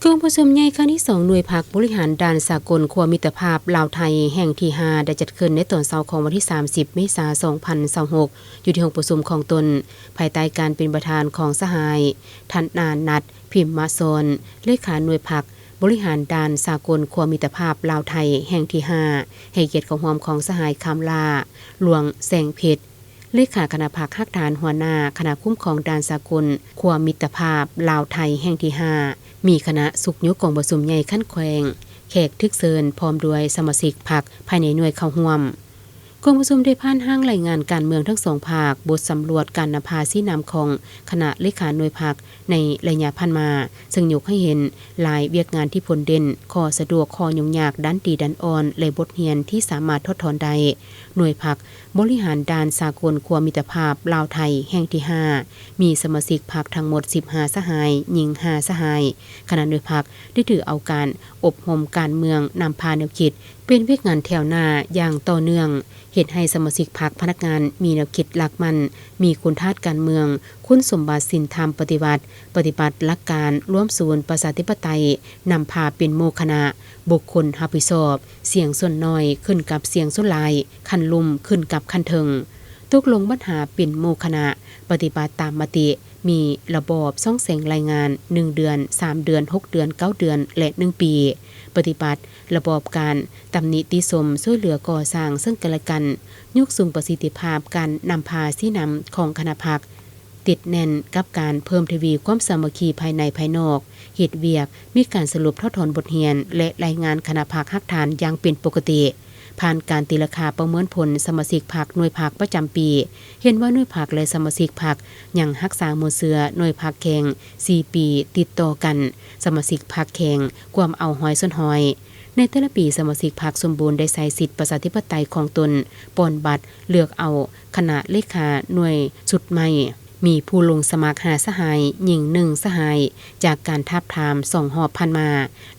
ກອງປະຊຸມໃຫຍ່ຄັ້ງທີສອງ ໜ່ວຍພັກບໍລິຫານດ່ານສາກົນຂົວມິດຕະພາບລາວ-ໄທ ແຫ່ງທີຫ້າ ໄດ້ຈັດຂຶ້ນໃນຕອນເຊົ້າຂອງວັນທີສາມສິບ ເມສາ ສອງພັນຊາວຫົກ ຢູ່ທີ່ຫ້ອງປະຊຸມຂອງຕົນ ພາຍໃຕ້ການເປັນປະທານຂອງສະຫາຍ ທະນານັດ ພິມມະຊອນ ເລຂາໜ່ວຍພັກບໍລິຫານດ່ານສາກົນຂົວມິດຕະພາບລາວ-ໄທ ແຫ່ງທີຫ້າ ໃຫ້ກຽດເຂົ້າຮ່ວມຂອງສະຫາຍ ຄຳຫຼ້າ ຫຼວງແສງເພັດ ເລຂາຄະນະພັກຮາກຖານ ຫົວໜ້າຄະນະຄຸ້ມຄອງດ່ານສາກົນຂົວມິດຕະພາບລາວ-ໄທ ແຫ່ງທີຫ້າ ມີຄະນະຊຸກຍົກກອງປະຊຸມໃຫຍ່ຂັ້ນແຂວງ, ແຂກຖືກເຊີນ ພ້ອມດ້ວຍສະມາຊິກພັກພາຍໃນໜ່ວຍເຂົ້າຮ່ວມ. ກອງປະຊຸມໄດ້ຜ່ານຮ່າງລາຍງານການເມືອງທັງສອງພາກ, ບົດສຳຫຼວດການນຳພາຊີ້ນຳຂອງຄະນະເລຂາໜ່ວຍພັກໃນໄລຍະຜ່ານມາ, ເຊິ່ງຍົກໃຫ້ເຫັນຫຼາຍວຽກງານທີ່ພົ້ນເດັ່ນ, ຂໍ້ສະດວກ, ຂໍ້ຫຍຸ້ງຍາກ, ດ້ານດີດ້ານອ່ອນ ແລະ ບົດຮຽນທີ່ສາມາດຖອດຖອນໄດ້. ໜ່ວຍພັກ ບໍລິຫານດ່ານສາກົນຂົວມິດຕະພາບລາວ-ໄທ ແຫ່ງທີຫ້າ ມີສະມາຊິກພັກທັງໝົດສິບຫ້າສະຫາຍ, ຍິງຫ້າສະຫາຍ. ຄະນະໜ່ວຍພັກໄດ້ຖືເອົາການອົບຮົມການເມືອງນຳພາແນວຄິດ ເປັນວຽກງານແຖວໜ້າຢ່າງຕໍ່ເນື່ອງ, ເຮັດໃຫ້ສະມາຊິກພັກ, ພະນັກງານມີແນວຄິດຫຼັກໝັ້ນ, ມີຄຸນທາດການເມືອງ, ຄຸນສົມບັດສິນທຳປະຕິວັດ, ປະຕິບັດຫຼັກການລວມສູນປະຊາທິປະໄຕ, ນຳພາເປັນໝູ່ຄະນະ, ບຸກຄົນຮັບຜິດຊອບ, ສຽງສ່ວນໜ້ອຍຂຶ້ນກັບສຽງສ່ວນຫຼາຍ, ຂັ້ນລຸ່ມຂຶ້ນກັບຂັ້ນເທິງ, ຕົກລົງບັນຫາເປັນໝູ່ຄະນະ, ປະຕິບັດຕາມມະຕິ, ມີລະບອບສ່ອງແສງລາຍງານ ໜຶ່ງເດືອນ, ສາມເດືອນ, ຫົກເດືອນ, ເກົ້າເດືອນ ແລະ ໜຶ່ງປີ, ປະຕິບັດລະບອບການຕຳໜິຕິຊົມ, ຊ່ວຍເຫຼືອກໍ່ສ້າງເຊິ່ງກັນແລະກັນ, ຍົກສູງປະສິດທິພາບການນຳພາຊີ້ນຳຂອງຄະນະພັກ. ຕິດແໜ້ນກັບການເພີ່ມທະວີຄວາມສາມັກຄີພາຍໃນພາຍນອກ, ເຮັດວຽກ, ມີການສະຫຼຸບຖອດຖອນບົດຮຽນ ແລະ ລາຍງານຄະນະພັກຮາກຖານຢ່າງເປັນປົກກະຕິ. ຜ່ານການຕີລາຄາປະເມີນຜົນສະມາຊິກພັກໜ່ວຍພັກປະຈຳປີ, ເຫັນວ່າໜ່ວຍພັກ ແລະ ສະມາຊິກພັກຍັງຮັກສາມູນເຊື້ອໜ່ວຍພັກແຂງສີ່ປີຕິດຕໍ່ກັນ. ສະມາຊິກພັກແຂງກວມເອົາຮ້ອຍສ່ວນຮ້ອຍ. ໃນແຕ່ລະປີ, ສະມາຊິກພັກສົມບູນໄດ້ໃຊ້ສິດປະຊາທິປະໄຕຂອງຕົນ, ປ່ອນບັດເລືອກເອົາຄະນະເລຂາໜ່ວຍຊຸດໃໝ່. ມີຜູ້ລົງສະໝັກຫ້າສະຫາຍ, ຍິງໜຶ່ງສະຫາຍ, ຈາກການທາບທາມສອງຮອບຜ່ານມາ,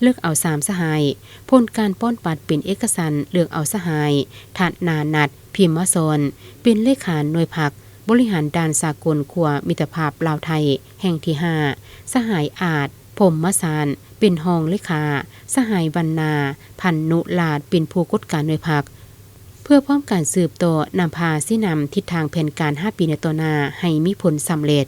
ເລືອກເອົາສາມສະຫາຍ. ຜົນການປ່ອນບັດເປັນເອກະສັນ, ເລືອກເອົາສະຫາຍ ທະນານັດ ພິມມະຊອນ ເປັນເລຂາໜ່ວຍພັກບໍລິຫານດ່ານສາກົນຂົວມິດຕະພາບລາວ-ໄທ ແຫ່ງທີຫ້າ, ສະຫາຍ ອາດ ພົມມະຊານ ເປັນຮອງເລຂາ, ສະຫາຍ ວັນນາ ພັນນຸລາດ ເປັນຜູ້ກົດການໜ່ວຍພັກ. ເພື່ອພ້ອມການສືບຕໍ່ນຳພາຊີ້ນຳທິດທາງແຜນການຫ້າປີໃນຕໍ່ໜ້າໃຫ້ມີຜົນສຳເລັດ.